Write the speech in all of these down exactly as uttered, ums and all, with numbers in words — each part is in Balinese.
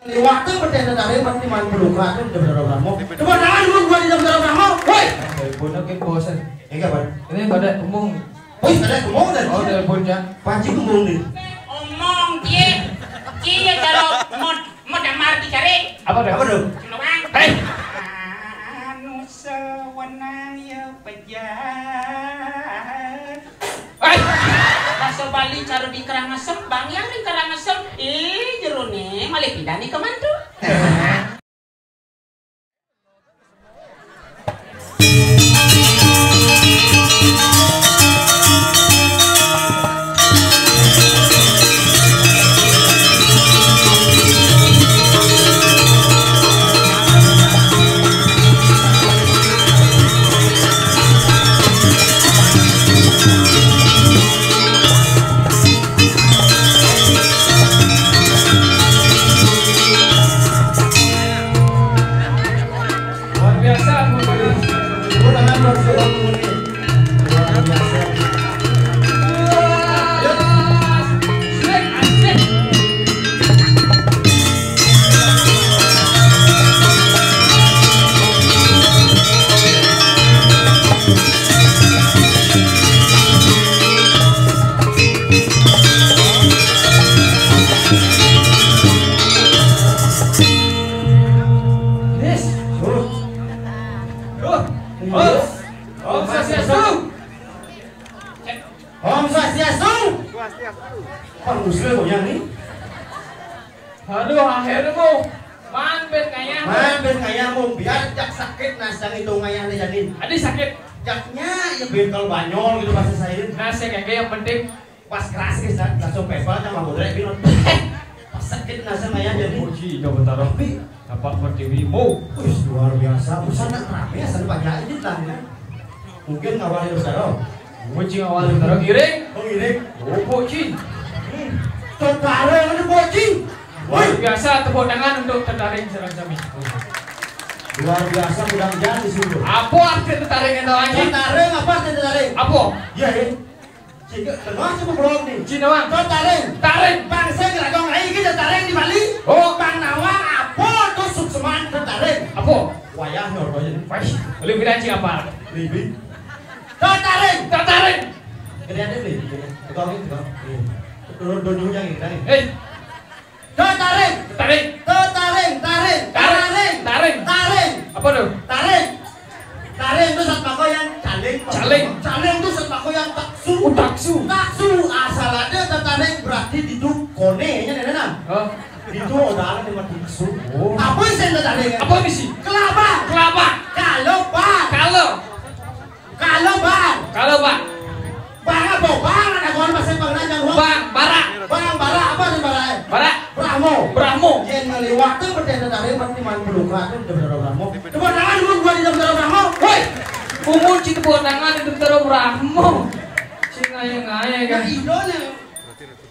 Liwat tuh bertenda dari mati main peluka tuh di Betara Brahma. Coba tangan dulu gua di Betara Brahma. Woi. Telepon lagi bosan. Ini kapan? Ini pada kembung. Woi, pada kembung dan. Oh, telepon ya. Panci kembung nih. Omong dia. Dia kalau mau mau damar dicari. Apa dah? Apa tuh? Cuma bang. Hei. Anu sewenang ya pejah. Hei. Bahasa Bali cara di Karangasem, Bang, yang di Karangasem. Ih, jerone malih pindah nih ke mantu. Luar biasa, luar biasa. Tepuk tangan buat Sulam Muni. Luar biasa. Asik, asik. Yes. Duh. Duh. Om. Om Swastiastu. Om Swastiastu. Pak Muslim yang nih. Aduh, akhirnya mau. Man ben kaya. Man ben kaya mau biar jak sakit nasang itu ngayah nih jadi. Adi sakit. Jaknya ya bengkel banyol gitu bahasa saya. Nah, saya kayak yang penting pas keras sih, Sat. Langsung pepal sama bodrek gitu. Pas sakit nasang ngayah jadi. Puji, coba taruh. Tapi Bapak Pertiwi, mu. Wih, luar biasa. Busan nak rame ya, sana banyak aja lah ya. Mungkin ngawalin Betara. Mungkin ngawalin Betara. Giring. Oh, giring. Oh, Boci. Hmm. Tentara ini Boci. Luar biasa, tepuk tangan untuk Tetaring sareng sami. Luar biasa, mudah-mudahan di sini. Apa arti Tetaring itu, Anji? Tetaring apa arti Tetaring? Apa? Iya, ya. Cik, tengah cukup belum nih. Cina, Bang. Tetaring. Taring. Bangsa gelagong ai kita taring di Bali. Oh. Bang Nawang apa tuh sukseman Tetaring? Apa? Wayah nyor aja nih. Wah, lebih rajin apa? Lebih. Tetaring. Tetaring. Gede ada nih. Tukang ini, tukang. Iya. Turun dulu yang ini tadi. Hei. Tetaring. Tetaring. Tetaring, taring, taring, taring. Taring. Apa tuh? Taring. Taring itu sat pakoyan caling. Caling. Caling itu sat pakoyan taksu. Oh, taksu. Taksu asal ada tetaring berarti di itu kone nya nenek nah. Oh. Di itu udah ada di taksu. Oh. Apa sih tetaring? Apa misi? Kelapa. Kelapa. Kalau pak. Kalau. Kalau bang. Kalau bang. Bang apa? Bang ada kawan bahasa bang aja gua. Bang, bara. Bang bara apa nih bara? Bara. Brahmo. Brahmo. Yang ngeliwat tuh bertenda dari mati main peluka tuh di Betara Brahmo. Coba tangan dulu gua di Betara Brahmo. Woi. Umur cinta buat tangan di Betara Brahmo. Sing aye ngaye kan. Nah, Indo nih.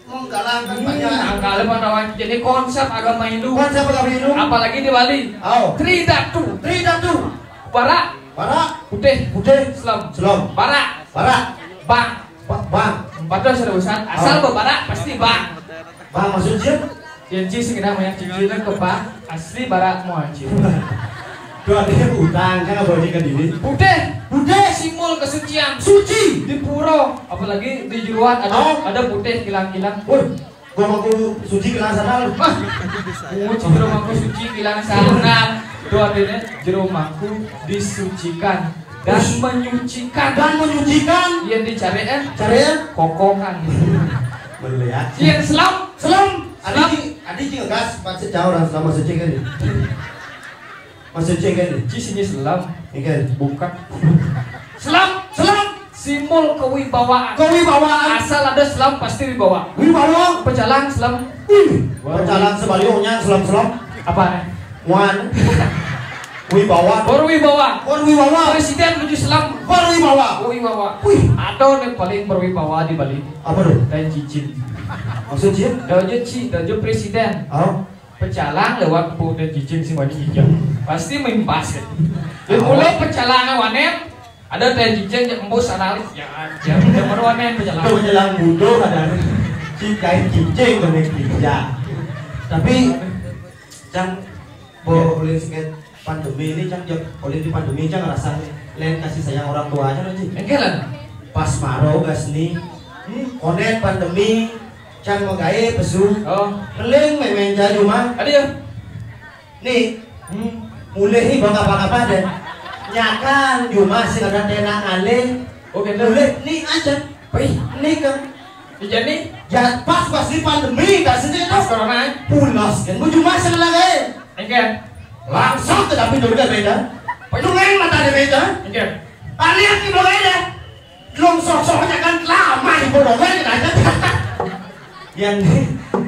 Menggalangkan banyak. Angkal apa lawan jadi konsep agama Hindu. Konsep agama Hindu. Apalagi di Bali. Oh. Tridatu. Tridatu. Bara. Bara. Putih. Putih. Selem. Selem. Bara. Bara. Bang. Ba- bang. Padahal sudah besar. Asal oh. Bara pasti bang. Bang maksudnya? Yang ci sing kena banyak cincin ke bang. Asli bara mau anjir. Tuh ada utang kan apa aja kan ini? Putih. Putih. Simbol kesucian. Suci. Di pura, apalagi di jeruan ada oh. Ada putih kilang-kilang. Woi, gua mau suci kilang sana lu. Wah. Mau jero mangku suci kilang sana. Itu artinya jero mangku disucikan dan menyucikan. Dan menyucikan. Yang dicari eh? Cari eh? Kokokan. Boleh ya. Yang selam. Selam. Adi adi ngegas pas sejauh orang selama suci kan. Maksudnya kan? Ci sini selam. Iya kan? Bukan. Selam, selam. Simbol kewibawaan. Kewibawaan. Asal ada selam pasti wibawa. Wibawa. Pecalang selam. Wih. Pecalang sebaliuknya selam-selam. Apa nih? Wan. Wibawa. Berwibawa. Berwibawa. Presiden menuju selam. Berwibawa. Berwibawa. Wih. Ada nih paling berwibawa di Bali. Apa tuh? Dan cincin. Maksudnya? Dajo ci, dajo presiden. Oh. Pecalang lewat pun dan cicing si wani hijau. Pasti mimpas ya. Di mula pecalang wanen ada teh cicing yang embus analis ya aja. Zaman wanen pecalang. Itu pecalang bodoh ada. Cicing cicing kena kerja. Tapi Cang, bo-, boleh sedikit pandemi ini, Cang, jok, boleh di pandemi, Cang, ngerasa lain kasih sayang orang tua, Cang, Ji. Enggak lah. Pas maro gas nih, hmm, konen pandemi, Cang, mau gawe pesu. Oh. Keling memang jadi rumah. Ada ya? Nih, hmm, mulai nih bangga-bangga pada. Nyakan, cuma sing ada tenak ngalih. Oh, gitu. Mulai nih aja. Wih, nih kan. Iya nih. Ya, pas, pas di pandemi, tak sini pas tuh. Corona, eh? Pulas kan, bu cuma sing lagi. Enggak. Langsung ke tapi dulu beda. Pengen mata ada beda. Enggak. Kalian di bawah ada. Belum sosoknya kan lama di bodoh kan aja. Yang,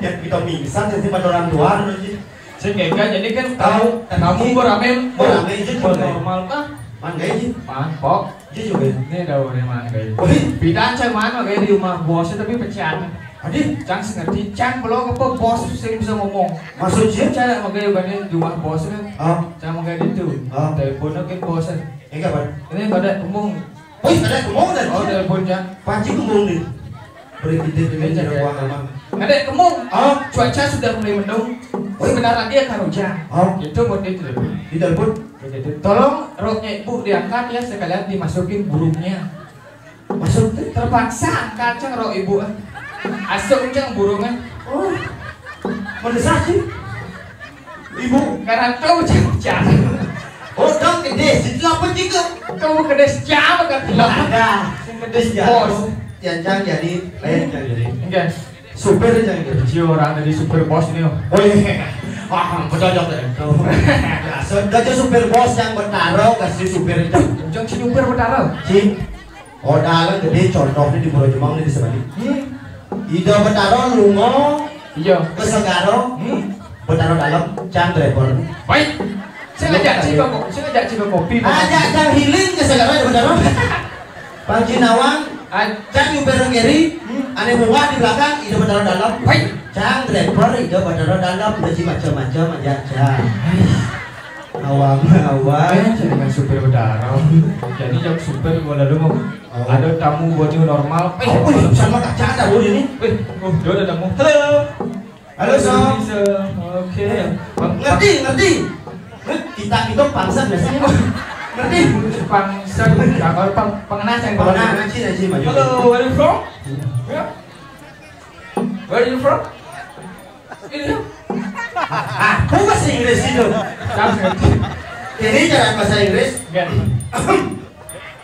yang kita pingsan, yang simpan orang tua, dulu, Ji. Sing enggak, jadi kan tahu, tamu berame, berame aja, berame. Normal, Pak. Mangga aja. Pan, Pok. Iya juga. Ini ada orang mangga. Wih. Bidang Cang mana kayak di rumah bosnya tapi pecat. Adi? Cang sing ngerti, Cang belum apa bos sing bisa ngomong. Maksudnya? Cang mau kayak banding di rumah bos kan. Oh. Cang mau kayak gitu. Oh. Teleponnya ke bos. Enggak, Pak. Ini pada ngomong. Wih, ada ngomong dan. Oh, telepon, Cang. Panci ngomong nih. Beri kita dengan cara buang aman. Ada kemung. Oh. Cuaca sudah mulai mendung. Sebentar lagi akan hujan. Oh. Itu buat dia telepon. Di telepon. Begitu. Tolong roknya ibu diangkat ya, sekalian dimasukin burungnya. Maksudnya? Terpaksa angkat, Cang, rok ibu, ah. Asuk, Cang, burungnya. Oh. Mendesak sih. Ibu. Karena tahu, Cang, Cang. Oh, dong gede, situ apa juga? Tahu gede siapa kan? Ada. Yang gede bos. Yang Cang jadi, lain Cang jadi. Enggak. Supir aja gitu. Dia orang dari supir bos ini, oh. Oh iya. Wah, betul, betul. Tuh. Ya, so, dia aja supir bos yang bertaruh, kasih supir itu. Jangan si supir bertaruh. Si. Oh, dalam gede contohnya di Pulau Jemang ini di sebalik. Hmm. Ida bertaruh lungo. Iya. Ke Segaro. Hmm. Bertaruh dalam, Cang driver. Baik. Saya ngajak Ciko kok, saya ngajak Ciko kopi. Ajak Cang healing ke Segaro, bertaruh. Panji Nawang, An- Cang nyupir kiri, hmm, ane muat di belakang, ida bertaruh dalam. Hai. Cang driver, ida bertaruh dalam, udah macam-macam aja, Cang. Awang, awang. Eh, jadi main supir bertaruh. Jadi yang supir gua lalu mau. Oh. Ada tamu buat new normal. Eh, oh, iya, sama kaca ada, Bu, ini. Eh, oh, dia ada tamu. Halo. Halo, so. Bisa. Oke. Ngerti, ngerti. Ngerti, kita itu pangsa biasanya. Ngerti? Pangsa, kalau pang-, pengenal saya. Pengenal, ngaji, ngaji, maju. Hello, where you from? Yeah. Where you from? Ini. Ah, aku bahasa Inggris itu. Sama. Ini cara bahasa Inggris. Enggak.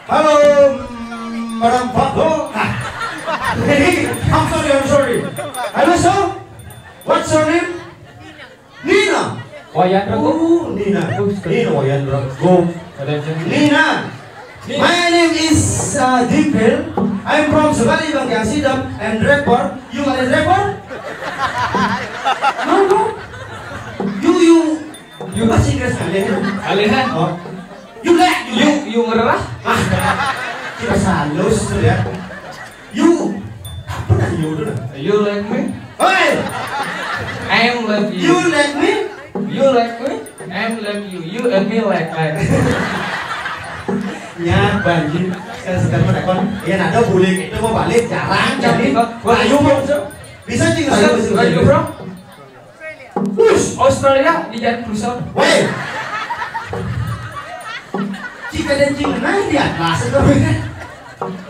Halo, mm, orang Pak Bo. Ah. Ini, I'm sorry, I'm sorry. Halo, so. What's your name? Nina. Wayan Rego. Oh, Nina. Oh, sorry. Nina Wayan Rego. Ada yang Nina. Nina. My name is, uh, Dipel. I'm from Sebali, Bang Yang Sidam. I'm rapper. You are a rapper? No, no. You, you, you bahasa Inggris kalian. Kalian? Oh. You like, you, you ngerah? Ah, kita salus tuh ya. You, apa dah you tuh dah? You like me? Hei! I'm like you. You like me? You like me? I'm like you. You and me like, like. Ya, banjir. Sekarang sekarang ada kon. Ya, nada boleh kita mau balik, jarang jadi. Wah, ayo, mau. Bisa sih, nggak bisa, bisa. Where you from? Wush. Australia, di Jan Crusoe. Weh. Jika ada cing naik di atas itu.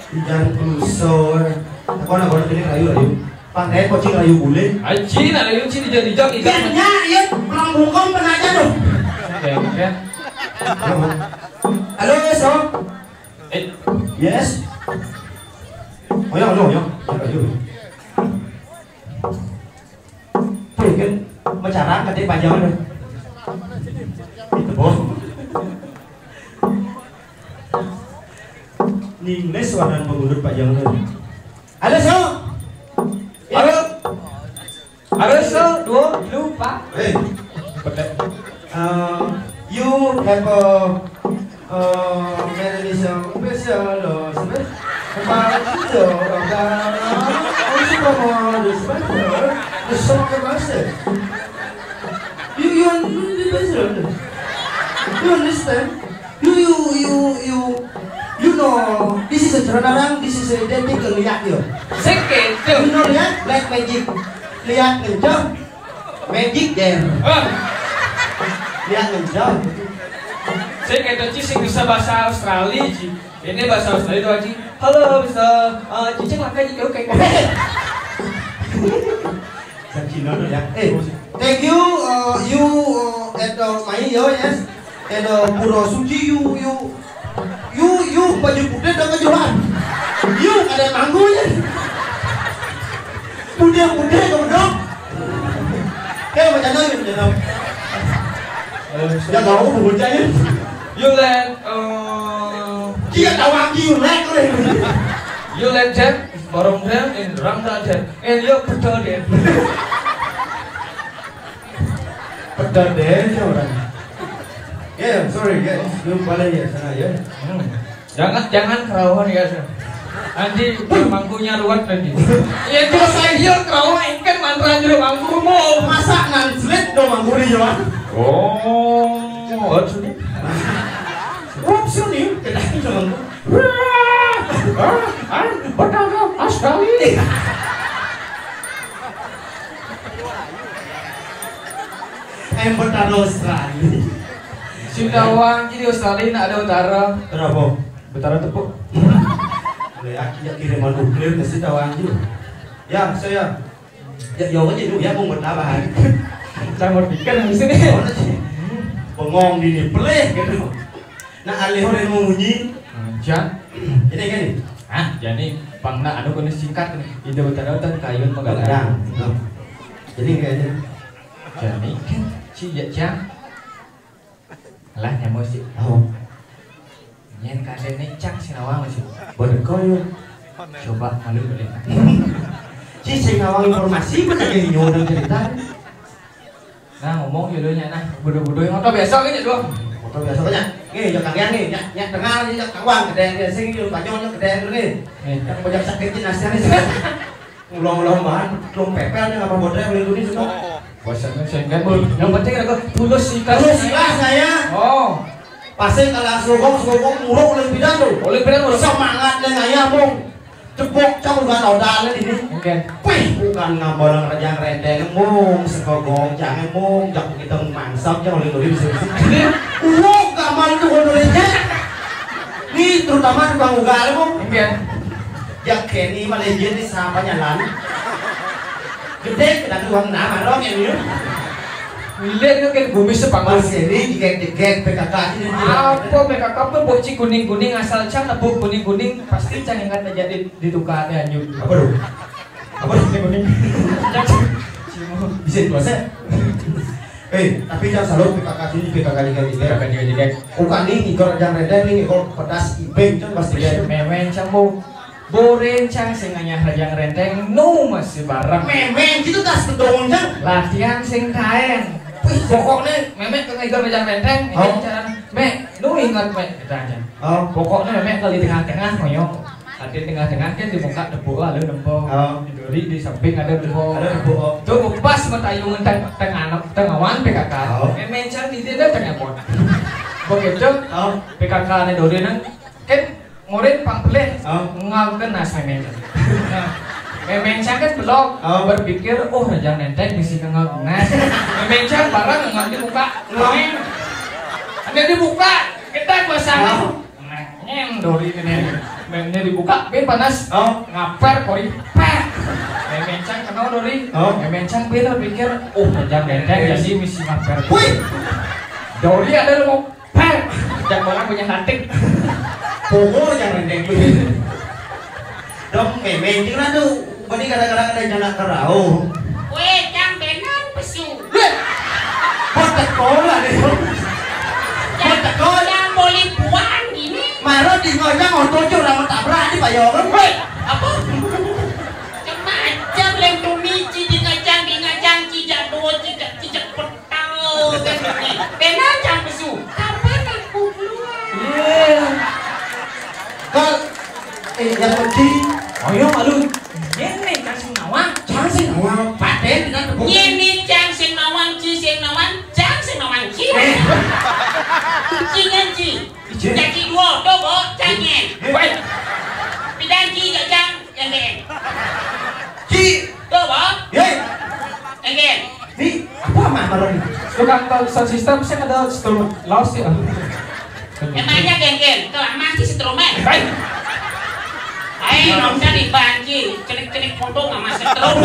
Di Jan Crusoe. Aku nak buat ini rayu, rayu. Pakai kucing rayu bule. Aji, nak rayu, cing dijak-dijak, dijak. Iya, iya, iya. Pulang bungkong pernah aja tuh. Oke, oke. Halo, so. Eh. Yes. Oh ya, oh ya, oh ya. Rayu. Pengen mecarang katanya panjang ada. Itu, Bos. Ningles warna pengurut panjang ada. Halo, so. Halo. Halo, so. Dua, lupa. Hey. Betul. Uh, you have a, uh, melanism special, uh, spe-, about the, uh, also from, uh, the special, the soccer master. You, you un-, you special. You understand? You, you, you, you, you know, this is a Ceronarang, this is a identical lihat yo. Sikit tu. You know lihat, black magic. Lihat kencang. Magic there. Ah. Ya, enggak. Saya kayak Ci sing bisa bahasa Australia, Ci. Ini bahasa Australia tuh, Ci. Halo, bisa, eh, cicing makan, Ci, oke. Sa Cina tuh ya. Eh, thank you, uh, you, uh, at, uh, my, yo, yes. At, uh, Pura Suci, you, you, you, you, baju putih dan kejuhan. You, ada manggu ya. Putih, putih, kamu dong. Eh, macam mana, you, macam mana? Ya, tahu, bocah ya. You let, uh, Dia tahu aku, you let, you let. You let them, borong them, and rang them, and you betul them. Betul deh, ya orang. Ya, sorry, ya. Lu balik ya sana ya. Hmm. Jangan, jangan kerawan ya, sir. Nanti mangkunya ruwet nanti. Ya, itu saya kerauhan engken mantra jero mangku mau. Masa nan selit do mangku di Jawa? Oh, harus ini. Wah, sini, kita ini mangku. Wah, ah, ah, Betara Australia. Eh, Betara Australia. Sing tawang di Australia nak ada utara. Kenapa? Betara tepuk. Boleh ya, ya kiriman nuklir ke sini tawang juga. Ya, saya. Ya, ya aja dulu ya, mau bertahan. Saya mau pikir di sini. Oh, nanti. Bengong di ini, pelih gitu. Nah, alih orang mau munyi. Jan. Ini kan nih. Ah, jadi pang nak anu kena singkat nih. Ida betara utan kayun magalang. Nah. Jadi kayaknya. Jadi kan si ya Jan. Lah nyamuk sih. Oh. Nyen kadene cang sinawang sih. Bener kau yo. Coba malu boleh. Si sinawang informasi bener yang nyodang cerita. Nah, ngomong judulnya nah, bodoh-bodoh motor biasa kan ya, Dok? Motor biasa banyak. Nih, jok kalian nih, nyak, nyak dengar nih, jok kawan, gede, gede, sing, jok banyol, jok gede, gede nih. Nih. Yang banyak sakit nih, nasihat nih. Ulang-ulang bahan, belum pepel nih, apa bodrek, boleh dulu semua. Bosan nih, sengket, Bul. Yang penting aku tulus ikhlas. Tulus ikhlas saya. Oh. Pasti kalau sugong, sugong, muruk, oleh pidan tuh. Oleh pidan, Bul. Semangat nih, ngayah, Bung. Jebok cang uga nodal ini. Oke. Wih, bukan ngambalang Rajang Renteng, mung, sekogong, cang, mung, jak kita mangsam, cang, oleh, oleh, bisa, bisa. Uwok, gamal tuh, oleh, oleh, nya. Nih, terutama tukang ugal, mung. Oke. Jak Kenny, malah dia nih, siapa nyalan? Gede, kita tuh uang nama, dong, ya, nih. Lihat itu kan bumi sepanggung. Mas ini digek-digek P K K ini. Apa P K K pun bocil kuning-kuning asal cang nebuk kuning-kuning pasti cang ingat aja di, di tukar ya nyut. Apa tuh? Apa tuh kuning? Bisa dua set. Eh, tapi jangan selalu P K K sini P K K tiga tiga. P K K tiga tiga. Bukan nih, ikor jangan reda nih, ikor pedas ibeng kan pasti kan. Memen cang mau. Boren cang sing ngayah Rajang Renteng nu masih bareng. Memeng gitu tas kedongon cang. Latihan sing kaen. Wih, pokoknya memek ke ngejar Rajang Renteng, ini oh. Cara me, nu ingat me, kita aja. Oh. Pokoknya memek kali tengah-tengah ngoyong. Tadi tengah-tengah kan di muka debu lalu nempo. Oh. Di duri di samping ada debu. Ada debu. Oh. Tuh pas matayungan teng tengah tengah wan P K K. Oh. Memen cang di dia tengah pon. Begitu. Oh. P K K ne duri nang kan Murid pang pelih. Oh. Ngau kenas memeng. Nah, memeng cang kan belum oh. Berpikir, oh Rajang Renteng misi ngau kenas. Memeng cang barang ngau dibuka. Ngau. Ada dibuka, kita pasang. Oh. Nah, nyem dori ini. Memengnya dibuka, bin panas. Oh. Ngaper kori. Pek. Memeng cang kenal dori. Oh. Memeng cang bin berpikir, oh Rajang Renteng jadi misi ngaper. Wih. Dori ada lu mau Heh, jak orang punya nanti. Pokoknya rendeng tuh. Dong, memeng juga tuh. Bani kadang-kadang ada jalan kerau. Weh, cang benar pesu. Weh, buat sekolah deh. Buat sekolah. Yang boleh buang ini. Maro di ngojang oto curang tabrak di payoran. Weh, apa? Cuma aja belum tumi, ci di ngajang, di ngajang, ci jak dua, ci jak, ci jak petang. Benar cang pesu. Kapan aku keluar? Iya. Kal, eh, yang penting. Ayo malu. Ini kasih nawang. Cang sing nawang. Paten dengan tepuk. Ini cang sing nawang, ci sing nawang, cang sing nawang, ci. Eh. Ci nyen ci. Iya. Jadi dua, tuh, Bo, cang nyen. Eh. Woi. Pidan ci, cang. Enggen. Ci. Tuh, Bang. Yoi. Enggen. Ni, apa mah maroni? Tukang tol. Sound system sing ada setrum los ya. Emangnya genggen, kelamaan sih setrumnya. Hai. Hai, nggak usah dibanci, cenik-cenik foto sama setrum.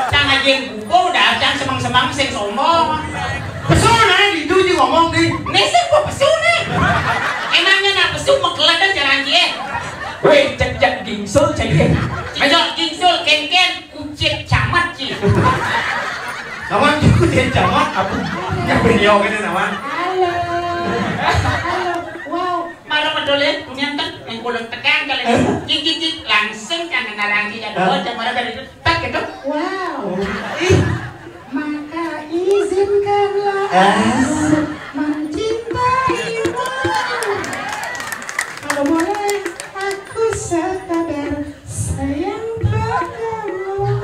Cang aja yang buku, udah cang semang-semang sing sombong. Pesu nih, itu juga ngomong nih. Nih sih gua pesu nih. Emangnya nak pesu mekelet dan jalan dia. Weh, cek cek gingsul cek. Ayo gingsul, genggen. Kucit camat, Ci. Lawan kucit camat, apa? Yang beliau ini lawan. Halo. Halo. Wow. Malah peduli, punya tek, yang kulon tekan kali ini. Cik, cik, cik. Langsung kan ngelarang dia. Hah? Oh, jam berapa itu? Tak gitu. Wow. Ih. Maka izinkanlah aku mencintaimu. Kalau boleh, aku sekadar sayang padamu.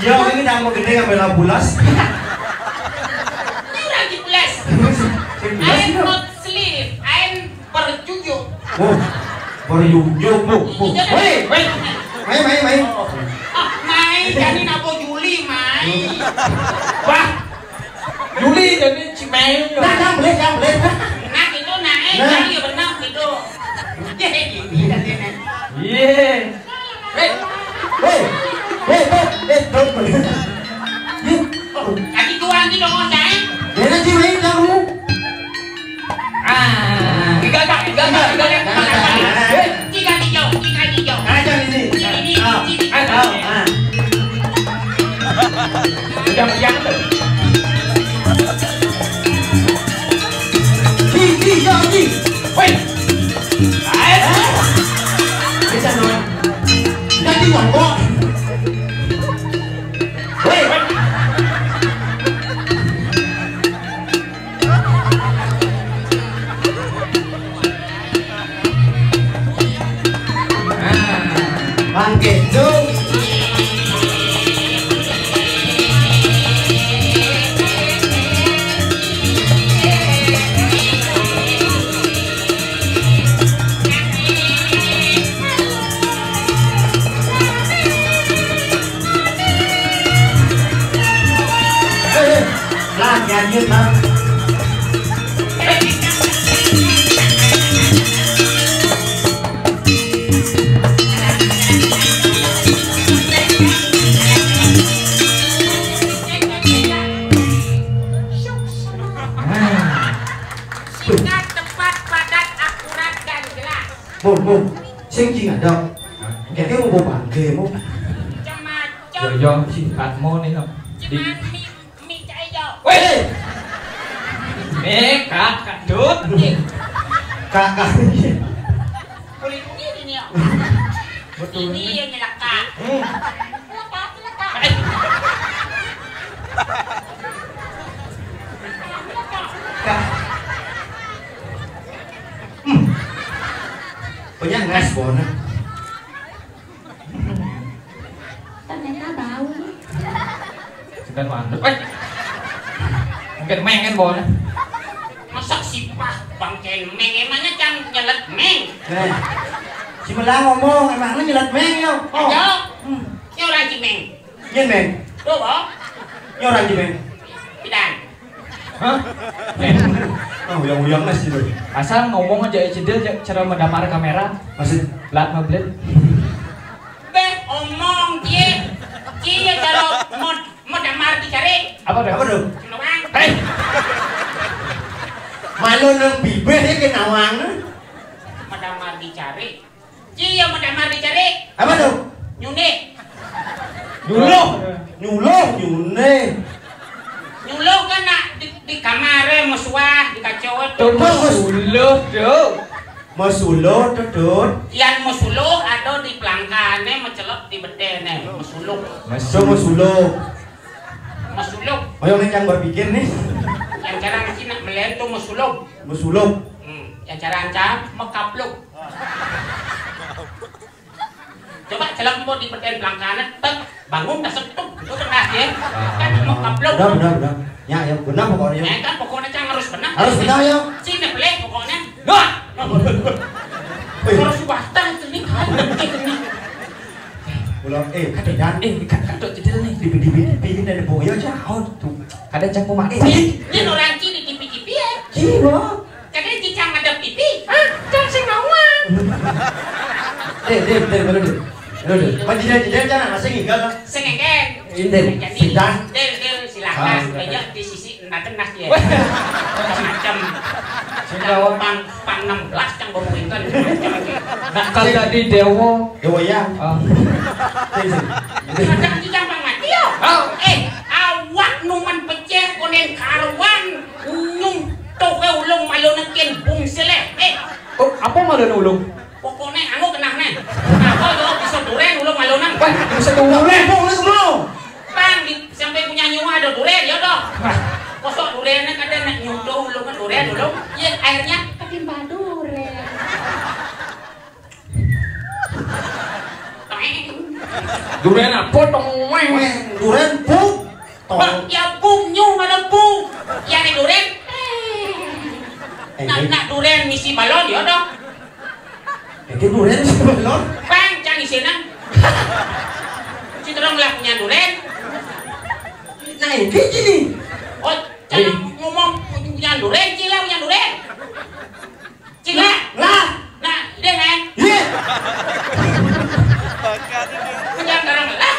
Ya, ini dah mau gede ngambil bulas. Ini lagi pulas. Sing bulas I am itu. Not sleep, I am berjujuk. Oh, berjujuk, bu, bu. Iya, kan? Hei, hei. Mai, mai, mai. Ah, mai, jadi napa Juli, mai. Wah, Juli jadi Cimai. Nah, yang boleh, yang boleh. Nah, itu naik, nah. Yang ya benar gitu. Iya, iya, iya. Iya. Hei, hei, hei, hei, hei, hei, hei. Ih, oh. Lagi tuan di dong, saya. Dia nanti main kamu. Ah, tiga kak, tiga kak, tiga kak. Hei. Tiga hijau, tiga hijau. Kacang ini. Ini, ini, ah, ini. Ah, ah. Udah, udah. Di, di, ya, di. Woi. Ayo. Bisa, no. Jadi, no, kok. Woi. Bangkit, Cuk. Lah, nyanyi, Bang. Singkat, tepat, padat, akurat, dan jelas. Bung, bung. Sing sing ada. Kayaknya mau bangke, mau. Macam-macam. Yo, yo, singkat mau nih, no. Cuman mi, mi cai yo. Weh! Eh, kak, kak, dut. Kak, kak. Kulit ini, ini, yo. Betul. Ini yang nyelaka. Hmm. Nyelaka, nyelaka. Eh. Kak. Hmm. Punya ngas, Bona. Ternyata bau. Sudah mandek, eh. Mungkin meng kan, Bona. Masa sih, Pak, Bang Ken meng? Emangnya cang nyelet meng? Eh, si Melang ngomong, emangnya nyelet meng, yo? Oh. Ayo. Hmm. Ini orang Cimeng. Yen, Meng. Tuh, Bang. Ini orang Cimeng. Pidan. Hah? Oh, uyang-uyang nas gitu. Asal ngomong aja cedil, ja-, cara medamar kamera. Maksud? Lat mablet. Beh, omong, cie. Cie, cara mod-, medamar dicari. Apa tuh? Apa tuh? Kenawang. Hei! Malu nang bibir ya kenawang. Medamar dicari. Cie, medamar dicari. Apa tuh? Nyune. Nyuluh. Nyuluh, nyune. Nyuluh kan nak di, di kamar, eh, mesuah, di kacau, eh, tuh. Tuh, mesuh. Mesuh, tuh. Mesuh, tuh, tuh. Yang mesuh ada di pelangkane, mecelep di bedene, mesuh. Mesuh. Tuh, mesuh. Mesuh. Ayo, nih, yang berpikir, nih. Yang cara ngaji nak melen tuh mesuh. Mesuh. Hmm, yang cara ancam, mekapluk. Coba celempur di peten pelangkana, tek, bangun, tak setuk. Itu pernah, ya? Kan mau kaplok. Benar, benar, benar. Ya, ya, benar pokoknya. Ya, kan pokoknya cang harus benar. Harus benar, ya. Sini, peleh, pokoknya. Wah! Eh. Harus batang itu nih, kan? Itu nih. Ulang, eh, kata dan, eh, kata, kata cedera nih. Di, di, di, di, di, di, boyo jauh tuh. Kadang cangku mati. Eh, ini orang ci di T V T V ya? Jiwa. Kadang ci cang ada pipi. Hah? Cang sing nawang. Deh, deh, deh, dulu deh. Dulu deh. Mas jeda-jeda jangan asing enggak lah. Sing enggak. Ini deh. Jadi, Sidan. Deh, deh, silakan. Ah, silakan. Banyak di sisi Nah, tenang ya. Wah. Macam-macam. Sing nawang. Pang, pang enam belas yang ngomongin kan macam-macam. Nakal tadi Dewo. Dewo ya. Oh. Sing, sing. Macam iki gampang mati ya. Oh. Eh, awak numan pecah konen karuan nyung toke ulung malu neken bung seleh. Eh. Oh, apa malu ulung? Pokoknya anu kenah nih. Apa yo bisa duren ulung malu nang. Wah, bisa duren. Ulung, ulung, ulung. Bang, di, sampai punya nyawa ada duren, ya toh? Wah. Kosok durennya kada nak nyudo ulung kan duren ulung. Iya, akhirnya ketimbang duren. Toeng. Duren apa toeng? Weh, duren bung. Bang, ya bung nyu mana bung? Ya ni duren. Eh, nak, eh. Nak duren misi balon, ya toh? Iki duren sebelum. Bang, cang isinang. Ci terang lah punya duren. Nah, iki gini. Oh, cang ngomong punya duren, ci lah punya duren. Ci lah. Lah. Nah, dia kan. Iya. Punya terang lah.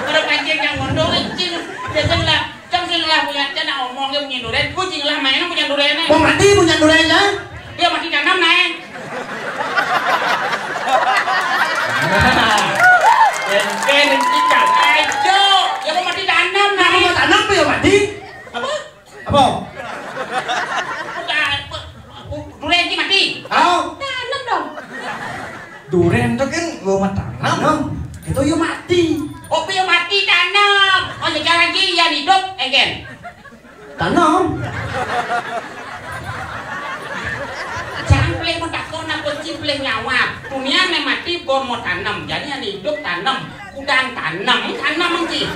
Kalau pancing yang mondong, ci. Dia lah. Cang sing lah punya, cang nak omong ke punya duren, ku cing lah main punya duren. Mau mati punya duren ya? Dia mati tanam naik. Enten kita ayo. Ya mau mati tanam naik. Mau tanam apa ya mati? Apa? Apa? Udah, duren ci mati. Au. Tanam dong. Duren tuh kan gua mah tanam. Tanam. Itu ya mati. Kopi ya mati tanam. Oh, sekali lagi yang hidup, egen. Tanam. Jangan pilih mentakon apa ci pilih nyawab. Dunia ne mati bor mau tanam. Jadi yang hidup tanam. Udang tanam, tanam ci.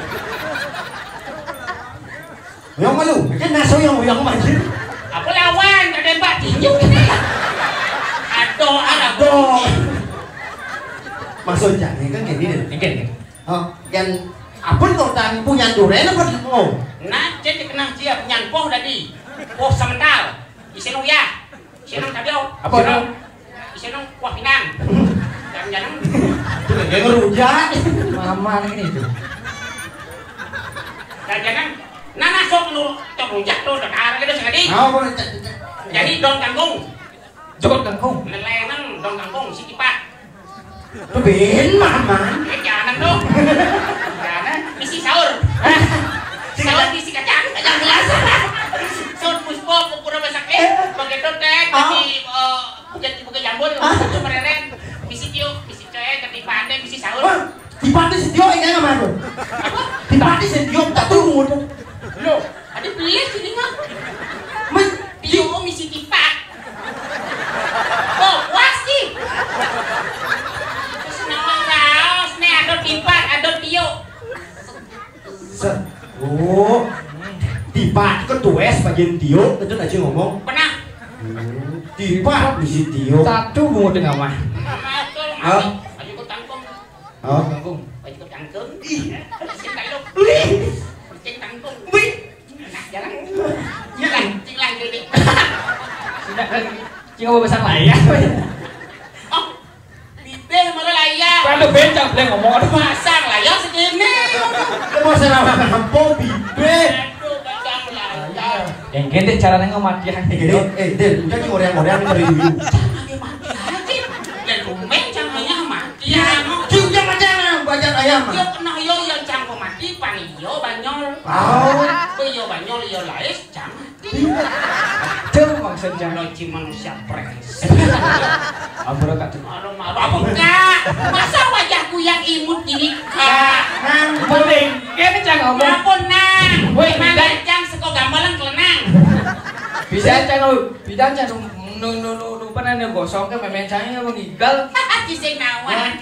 Yang malu, kan naso yang yang manjir. Apa lawan? Ada mbak tinju. Aduh, aduh. Maksudnya, ini kan gini deh. Ini gini. Oh, yang apa kau tang punya duren apa mau? Nah, jadi kenang dia punya poh tadi. Poh semental. Isin uyah. Isin nang tadi, oh. Apa, isin nang, isin nang kuah pinang. Jangan-jangan. Itu lagi ngerujak. Mama nih itu. Jangan-jangan. Nah, nah, sok nu, cok rujak tuh, cok arang gitu sekali. Oh, boleh, cek, cek. Jadi, don kangkung. Jokot kangkung. Lelenan don kangkung, si kipat. Tuh, bin, Mama. Eh, jangan dong. Jangan, misi sahur. Sahur misi kacang, kacang gelas. Sahur puspo, pura masak, eh, pakai totek, ah. Jadi, eh, jadi buka jambul, ah. Itu mereren, misi tio, misi coy, tapi pandai, misi sahur. Wah, di pantai setio, ini apa tuh? Apa? Di pantai setio, tak turun. Loh, ada beli sini mah. Men, tio misi tipat. Oh, puas sih. Terus nawang raos, nih, ada tipat, ada tio. Set. Oh. Tipat itu tues bagian tio, itu aja ngomong. Pernah. Hmm. Tipat misi tio. Satu bungut tengah mah. Hah? Ayo ikut tangkung. Oh. Tangkung. Ayo ikut tangkung. Ih. Percing tangkung. Wih. Percing tangkung. Wih. Nah, jalan. Ya. Jalan, cing lah, cing. Sudah kan. Cing apa besar lah ya. Oh. Bibih malah layar. Kan ada bencang, boleh ngomong. Aduh, pasang layar segini. Lu mau serang apa? Bibih. Aduh, pasang layar. Yang gede caranya ngamatian. Eh, gede. Eh, Del, udah nih, orang-orang dari dulu. Jangan dia mati aja. Dan rumah caranya mati. Ya, dia udah macam bajak ayam. Dia kena yo yang cangko mati, pan iyo banyol. Oh. Iyo banyol, iyo lais, jangan. Itu maksudnya. Lo ci manusia brengsek. Ampun, Kak. Malu-malu. Apa, Kak? Masa wajahku yang imut gini, Kak? Nang paling. Ini jangan ngomong. Apa, Nang? Woi, emang beda. Cang seko gambalan kelenang. Bisa, Cang, lu. Bisa, Cang, lu, lu, lu, lu, lu, pernah nih gosong ke memen cangnya mengigal. Cising nawan. Hah?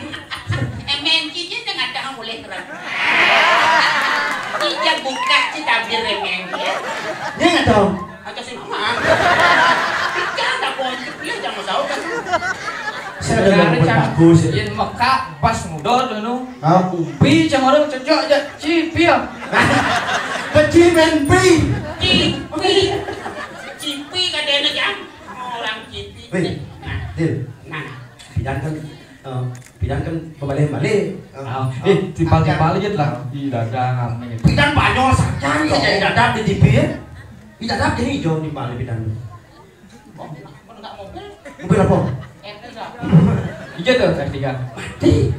Emen cici tengah tahu mulai terang. Ija buka ci tabir emen. Dia nggak tahu. Aja sih mama. Ija ada pun. Dia jangan tahu kan. Saya ada Sebenarnya, yang Cang, bagus. Yen mekak pas muda tuh, nu. Hah? Umpi, Cang, orang cocok aja. Cipir. Kecil main pi. Cipi. Cipi katanya, Cang. Orang Cipi. Weh, nah, Dil. Nah. Bidan kan, eh, bidan kan bebalik-balik. Oh, eh, timpal-timpal aja lah. Di dada, gitu. Bidan Banyol saja nih, jadi dadap di T V ya. Di dadap jadi hijau timpal bidan. Oh, enggak, enggak mobil. Mobil apa? R T enggak? Iya tuh, R tiga. Mati.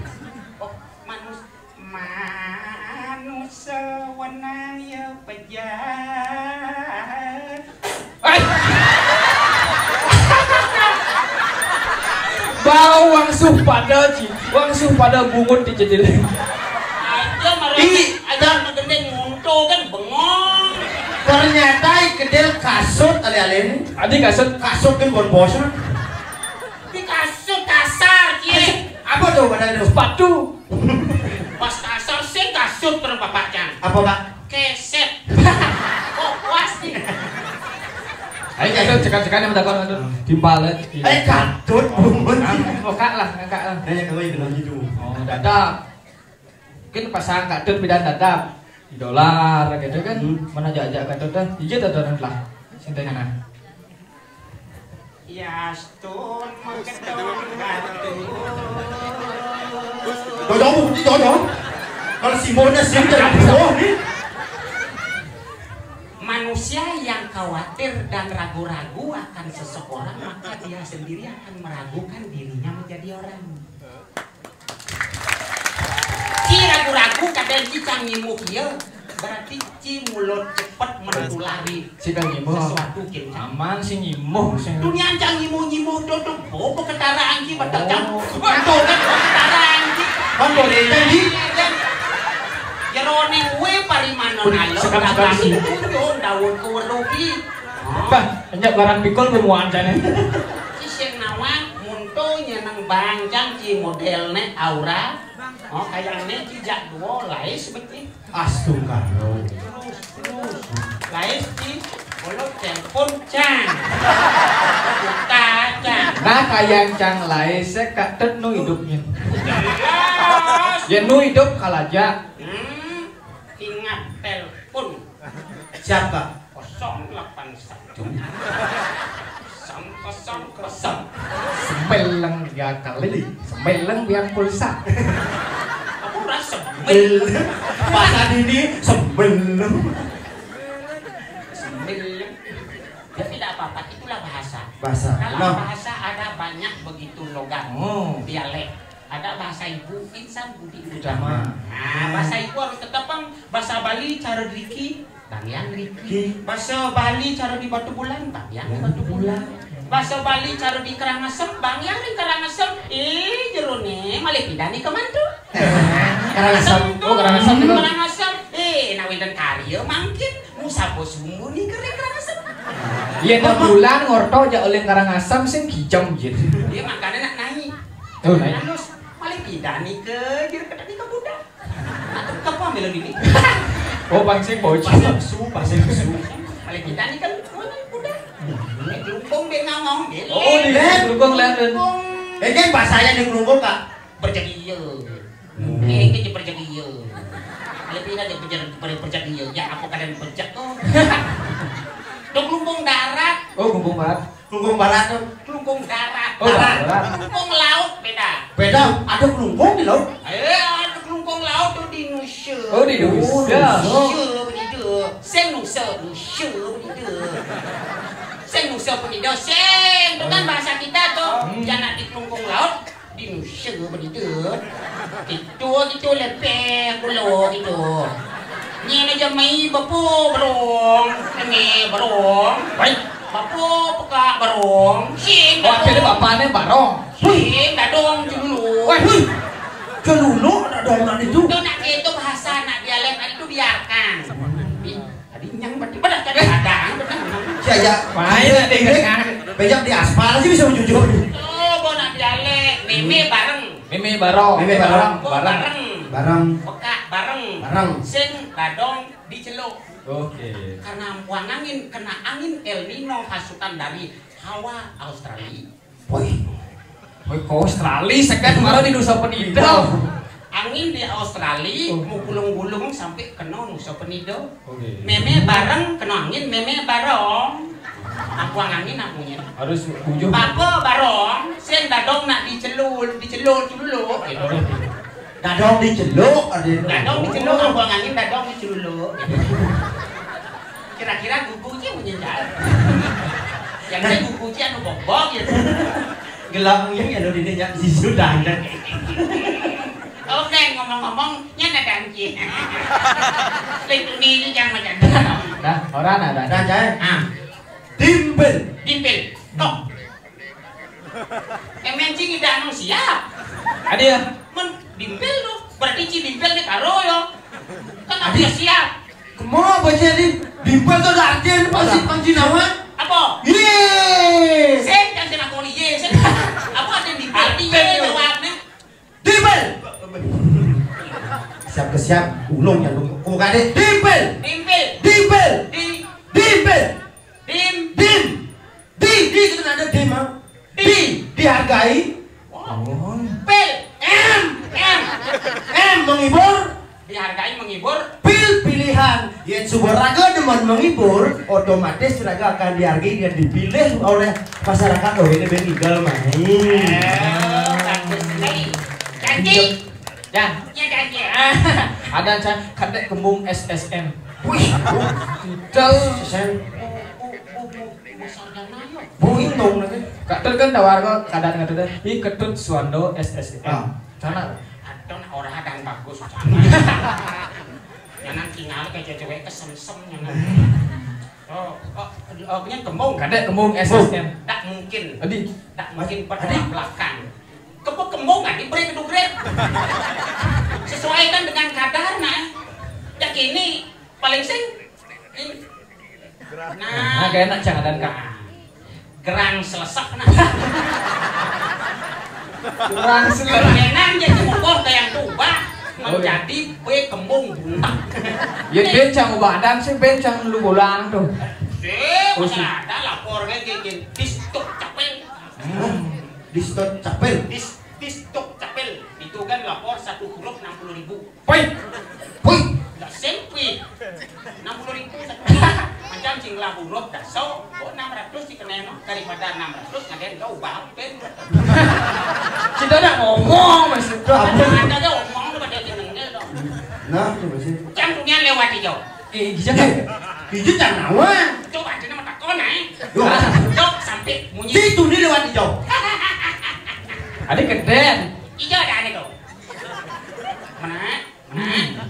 Oh, manus-, manusia wenang ya pejahat. Hai. Bau wangsuh pada, Ci. Wangsuh pada bungut di jedil. Aja marah. Ih, aja magendeng munto kan bengong. Ternyata kedel kasut alih-alih ini. Adi kasut. Kasut kan bon bos. Di kasut kasar, Ci. Apa tuh badan itu? Sepatu. Pas kasar sih kasut terus bapak, Cang. Apa, Pak? Keset. Kok puas nih? Ayo, kasut, cekan-cekan yang takon, aduh. Timpal, ya. Ayo, katut, bungut. Ngangkak lah, ngangkak lah. Nanya kamu yang bilang gitu. Oh, dadak. Mungkin pasang katut bidan dadak. Dolar gitu kan. Hmm. Mana ajak-ajak katut dah. Iya, tatonan lah. Sintengana. Yastun magedong batu. Dodong, bukti dodong. Kalau simbolnya sim dari bawah nih. Manusia yang khawatir dan ragu-ragu akan seseorang, maka dia sendiri akan meragukan dirinya menjadi orang. Ci ragu-ragu kadang ci cang nyimuh ieu. Berarti ci mulut cepet menulari. Ci kang nyimuh. Sesuatu kin. Aman sing nyimuh sing. Dunia cang nyimuh-nyimuh dodok bobo ketaraan ci betul cang. Oh. Betul kan ketaraan ci. Kan boleh kan di? Jeroning we parimanon alo. Sekam-sekam sih. Daun kuweruh ki. Bah, enyak barang pikul pemuan jane. Ci sing nawang munto nyeneng bangcang ci modelne aura. Oh, kayaknya ci jak duo lais beti. Astungkaro. Terus, terus. Lais ci, bolo telepon cang. Buka cang. Nah, kayang cang lais, saya katet nu hidupnya. Jelas. Ya nu hidup kalaja. Hmm, ingat telepon. Siapa? Kosong delapan satu. Kosong kosong kosong. Sembeleng tiga kali. Sembeleng biang pulsa. Aku rasa sembel. Bahasa dini sembeleng. Sembeleng. Ya, tidak apa-apa, itulah bahasa. Bahasa. Kalau bahasa ada banyak begitu logat. Oh. Dialek. Ada bahasa ibu, insan budi utama. Utama. Nah, bahasa ibu harus tetap, Bang. Bahasa Bali cara driki, Bang Yan driki. Ki. Bahasa Bali cara di Batu Bulan, Bang Yan di Batu Bulan. Bahasa Bali cara di Karangasem, Bang Yan di Karangasem. Eh, jerone, malih pindah nih ke mantu. Karangasem. Oh, Karangasem dulu. Karangasem. Eh, nak wenten karya mangkin, musapo sumbu nih kering Karangasem. Iya, enam bulan ngorto aja oleh Karangasem sing kijem, jin. Iya, makanya nak naik. Oh, naik. Terus, malih pindah nih ke, jadi kata nih ke Buddha. Ke apa melo ini? Oh, pancing bocil. Pancing su, pancing su. Malih pindah nih kan, mana Buddha? Ini gelumpung dia ngomong, dia. Oh, di gelumpung, lihat, lihat. Eh, kan bahasanya di gelumpung, Kak. Perjaki iya. Hmm. Ini aja perjaki iya. Malih pindah dia perjaki, perjaki iya. Ya, apa kalian perjak tuh? Dong gelumpung darat. Oh, gelumpung darat. Klungkung barat tuh. Klungkung darat. Oh, darat. Klungkung laut beda. Beda, ada klungkung di laut. Eh, ada klungkung laut tuh di Nusa. Oh, di Nusa. Nusa begitu. Sing Nusa, Nusa begitu. Sing Nusa begitu. Sing, itu kan bahasa kita tuh. Hmm. Jangan di klungkung laut. Di Nusa begitu. Itu gitu lepeh kulo gitu. Nyen aja mai bapu barong, nge barong. Baik. Bapu peka barong. Sing. Oh, akhirnya bapaknya barong. Sing dadong dulu. Wah, hui. Dulu dadong itu. Itu nak itu bahasa nak dialek itu biarkan. Tadi nyang berarti pada tadi ada. Ya, ya. Main nanti. Bejak di aspal sih bisa jujur. Oh, mau nak dialek, meme bareng. Meme bareng. Meme bareng. Bareng. Bareng. Peka bareng. Bareng. Sing dadong diceluk. Oke. Karena ampuang angin, kena angin El Nino hasutan dari hawa Australia. Woi. Woi, ke Australia, sekat malah di Nusa Penida. Angin di Australia, oh, mau gulung-gulung sampai kena Nusa Penida. Oke. Meme bareng kena angin, meme bareng. Abuang angin abunya. Harus bujur. Bapa bareng, sing dadong nak dicelul, dicelul dulu. Gitu. Dadong diceluk, ada yang dadong diceluk, abuang angin dadong diceluk. Gitu. Kira-kira gugu sih punya jalan. Yang saya gugu sih anu bobok gitu. Gelap yang ya lo dini ya, si sudah ada. Oke, ngomong-ngomong, nyana danci. Lek ini ini jangan macam. Dah, orang ada. Dah, Cai. Ah. Dimpil. Dimpil. Tok. Yang mancing tidak anu siap. Ada ya? Men dimpil tuh. Berarti ci dimpil di karo ya. Kan ada siap. Kemo apa sih ini? Dimpil tuh ada artian pasti panci nawan. Apa? Iya. Sing kan sing aku iya sing. Apa ada dimpil? Iya jawabnya. Dimpil. Siap ke siap, ulung ya lu. Kok gak ada? Dimpil. Dimpil. Dimpil. Di Dimpil. Dim. Dim. Di, di itu ada dim, ah. Di. Di, dihargai. Oh. Pil. M. M. M menghibur. Dihargai menghibur. Pil pilihan. Yang subur raga demen menghibur, otomatis raga akan dihargai dan dipilih oleh masyarakat. Oh, ini Ben Igal main. Eh, bagus sekali. Janji. Ya. Ya, janji. Ada saya kadek kembung S S M. Wih, tidal. S S M. Bung Intung lagi. Kak Tut kan tawar kok kadang kata dia, "Hi Ketut Suwando S S M." Ah. Sana. Aduh, nah, orang ada yang bagus. Jangan tinggal kayak cewek kesemsem jangan. Oh, oh, oh, punya kembung. Kadek kembung S S M. Tak mungkin. Adi. Tak mungkin. Adi. Bertolak belakang. Kebuk kembung kan diberi kedugret. Sesuaikan dengan kadar nah. Ya kini paling sing. Nah, nah, kayak enak jangan kak. Gerang selesek nah. Gerang selesek. Enak jadi mukor ke yang tuba. Oh, iya. Menjadi kue kembung buntak. Ya bencang badan sih bencang lu bolang tuh. Sih, oh, sih. Ada lapornya gini. Distuk capel. Hmm. Distuk capel. Dis Distuk capel. Itu kan lapor satu huruf enam puluh ribu. Poi. Poi. Lah sempi. Enam puluh ribu satu. Macam sing lah huruf daso, oh, enam ratus sih kena no. Daripada enam ratus ngaden kau ubah pen. Kita nak ngomong masih. Ada ada ngomong lu pada jenenge dong. Nah, coba sih. Jam dunia lewat hijau. Eh, bisa kan? Bisa jangan. Coba aja nama takon ae. Yo. Jok sampai munyi. Situ ni lewat hijau. Ada keden. Hijau ada ane tuh. Mana? Mana?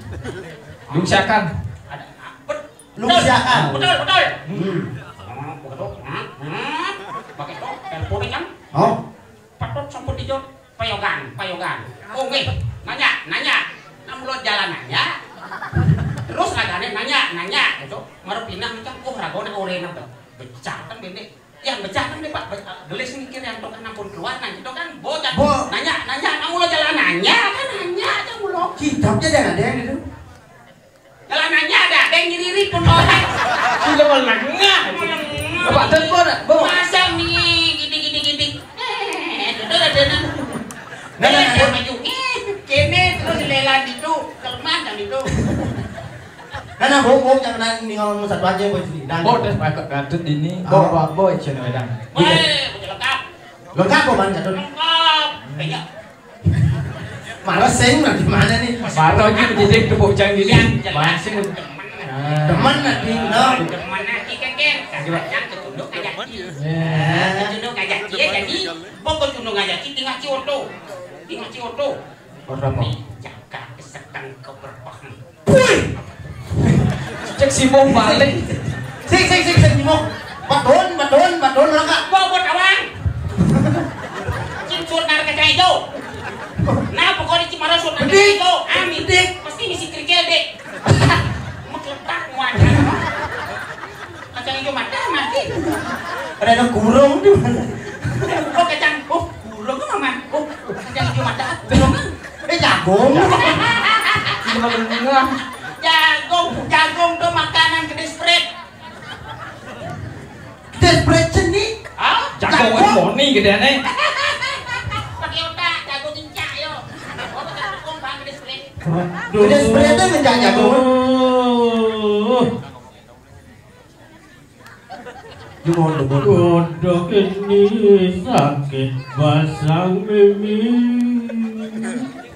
Lungsiakan. Ada. Betul. Lungsiakan. Betul, betul. Hmm. Oh, betul. Hmm. Hmm. Pakai tuh telepon kan? Oh. Patut sampun dijawab payogan, payogan. Oh, weh, nanya, nanya. Nang mulut jalan nanya. Terus lagane nanya, nanya gitu. Marep pinah macam, oh, ragone ore nang becah kan bende. Yang becah kan deh, Pak, be- gelis mikir yang tokan ampun keluar nang gitu kan bocah. Bo- nanya, nanya nang mulut jalan nanya kan nanya aja mulut. Kitabnya jangan ada yang itu. Kalau nanya ada, ada yang ngiririt pun orang. Sudah mau nengah. Mau nengah. Bapak telepon, Bu. Masa mi gini gini gini. Eh, itu ada nang. Nah, nah, nah. Maju. Eh, kene terus lelan itu, kelemahan kan itu. Nah, nah, Bu, Bu, jangan nang ningal satu aja, Bu, sini. Dan Bu, terus pakai kartu ini, Bu, Bu, Bu, action, Dan. Weh, lengkap. Lengkap, Bu, man, kartu. Lengkap. Iya. Males sing, nah, gimana nih? Baru aja menjadi tepuk jang gini. Yang jelas masih demen. Nah. Demen nanti, no. Demen nanti kan, Ken. Kadang-kadang kecunduk ngajak dia. Ya. Kecunduk ngajak dia, jadi, pokok kecunduk ngajak dia, tinggal ci oto. Tinggal ci oto. Oto apa? Nih, jaga keseteng keberpahan. Wih! Cek si Mong balik. Sik, sik, sik, sik, si Mong. Badon, badon, badon, orang kak. Bawa buat awang. Cim suat nar kacang hijau. Nah, pokoknya cim marah suat nar kacang hijau. Amin. Bedik. Pasti misi kerja, dek. Mekletak muat. Kacang hijau mata mati. Ada yang kurung di mana? Oh, kacang. Oh, kurung apa, Man? Oh, kacang hijau mata. Kurung. Eh, jagung. Cuma bener. Jagung, jagung tuh makanan gede spread. Gede spread seni. Hah? Jagung. Jagung. Moni gede nih. Gede sebenernya tuh ngejaga jago. Aduh. Gimana, Bun? Kodok ini sakit basang mimi.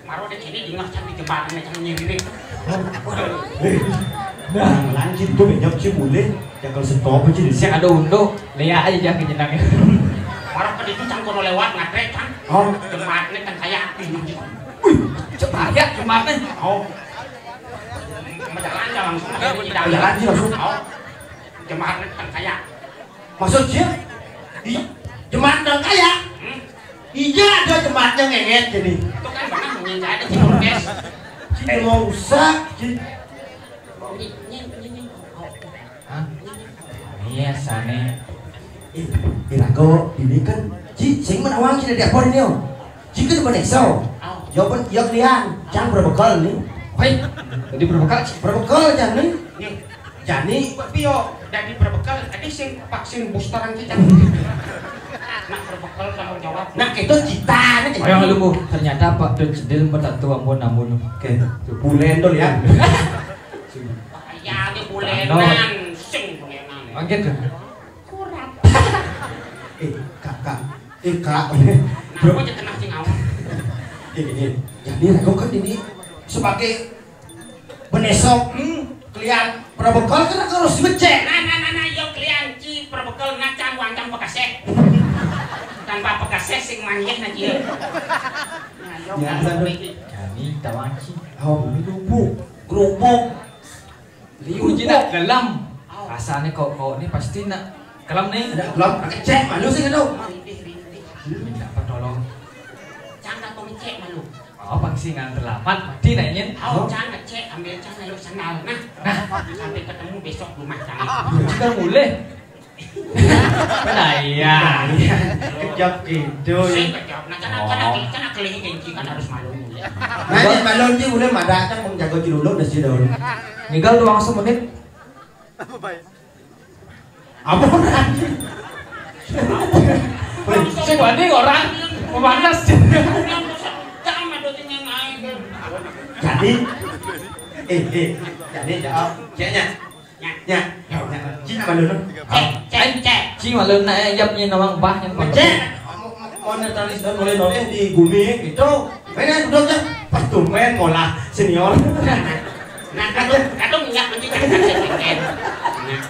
Maro dek ini dingah can di jembatan, can nyiririk. Nah, lanjut tuh, benyok sih mulai. Ya kalau stop aja di sini. Ada untung, lihat aja jangan jenangnya. Maro ke itu can kono lewat, ngatre can. Oh. Jembatan kan kayak ini gitu. Wih, cepat ya jembatan. Oh. Jalan aja langsung. Jalan aja langsung. Oh. Jembatan kan kayak. Maksudnya? Di jembatan kayak? Hmm? Iya, ada jembatan ngenget jadi. Itu kan mana mungkin ada sih, Bes. Sini mau rusak, sini. Ini, ini, ini, ini. Hah? Iya, sana. Ih, irago ini kan, ji, sing menawang sini di apa ini, oh? Ji kan mana so? Oh. Ya pun, ya kalian, jangan berbekal nih. Hei, jadi berbekal? Berbekal jangan nih. Nih. Jani. Mbak Pio, dadi berbekal, tadi sing vaksin boosteran kita. Nak berbekal tanggung jawab. Nah, itu cita nih. Ayo, lu, Bu. Ternyata Pak Dun Cedil mertatu ampun, ampun. Oke. Bulen tuh ya. Bahaya nih bulenan, sing bulenan. Mangkit tuh. Kurang. Eh, kakak. Eh, kak. Nah, aku aja tenang sing awak. Eh, eh. Jadi aku kan ini sebagai benesok, hmm, kalian berbekal kan harus ngecek. Nah, nah, nah, nah, yo kalian ci berbekal ngacang wancang bekaseh. Tanpa bekaseh sing manjeh na cie. Nah, yo. Ya, kan aduh. Ini. Kami tawanci. Oh, ini kerupuk. Kerupuk. Liu cina gelem. Oh. Rasanya kok, kok ini pasti nak gelem nih. Ada gelem, ngecek malu sih gitu. Rintih, rintih. Minta pertolong. Cang tak kau ngecek malu. Oh, pang sing nganter lamat, mati nanya. Oh, cang ngecek, ambil cang lalu sendal. Nah, nah, sampai ketemu besok rumah cang. Jika mulai. Nah, iya. Kejap gitu. Sing kejap. Nah, cang, cang, cang, cang, keliling gengsi kan harus malu. Nah, ini malu nih, mulai madak kan menjaga ciluluk dan si daun. Tinggal doang semenit. Apa baik? Apa? Woi, sing wani orang pemanas. Jadi, eh, eh, jadi jawab, ceknya. Ya, ya, ya, Cina malu no. Cek, cek, cek. Cina malu nak, eh, yap ni nawang bah yang cek. Mau netralis dan boleh noleh di bumi itu. Mana duduknya? Pas tumben mola senior. Nah, kadung, kadung minyak mencuci kan saya pengen. Nah.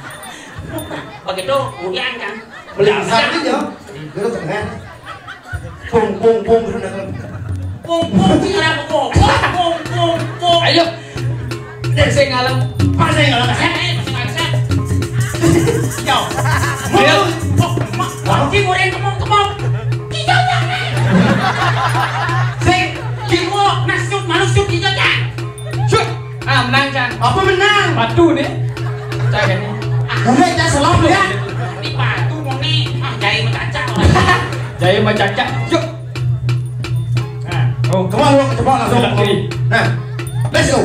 Begitu, kemudian kan. Beli besar aja. Dulu tengah. Pung, pung, pung, dulu dah. Pung, pung, sih orang pung, pung, pung, pung, pung. Ayo. Dari saya ngalam. Pas saya ngalam. Eh, eh, masih bangsa. Yo. Ayo. Pung, pung, pung. Lagi goreng kemong-kemong. Kita jangan. Sing, kiwo, nasut, malu sut, kita jangan. Sut. Ah, menang, Cang. Apa menang? Batu nih. Cang ini. Mulai, Cang, selap ya. Ini batu mau nih. Ah, jahit mencacak orang. Jahit mencacak. Yuk. Nah, oh. Coba lu, coba langsung. Sebelah kiri. Nah, let's go.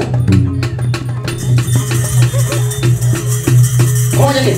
Oh, jadi.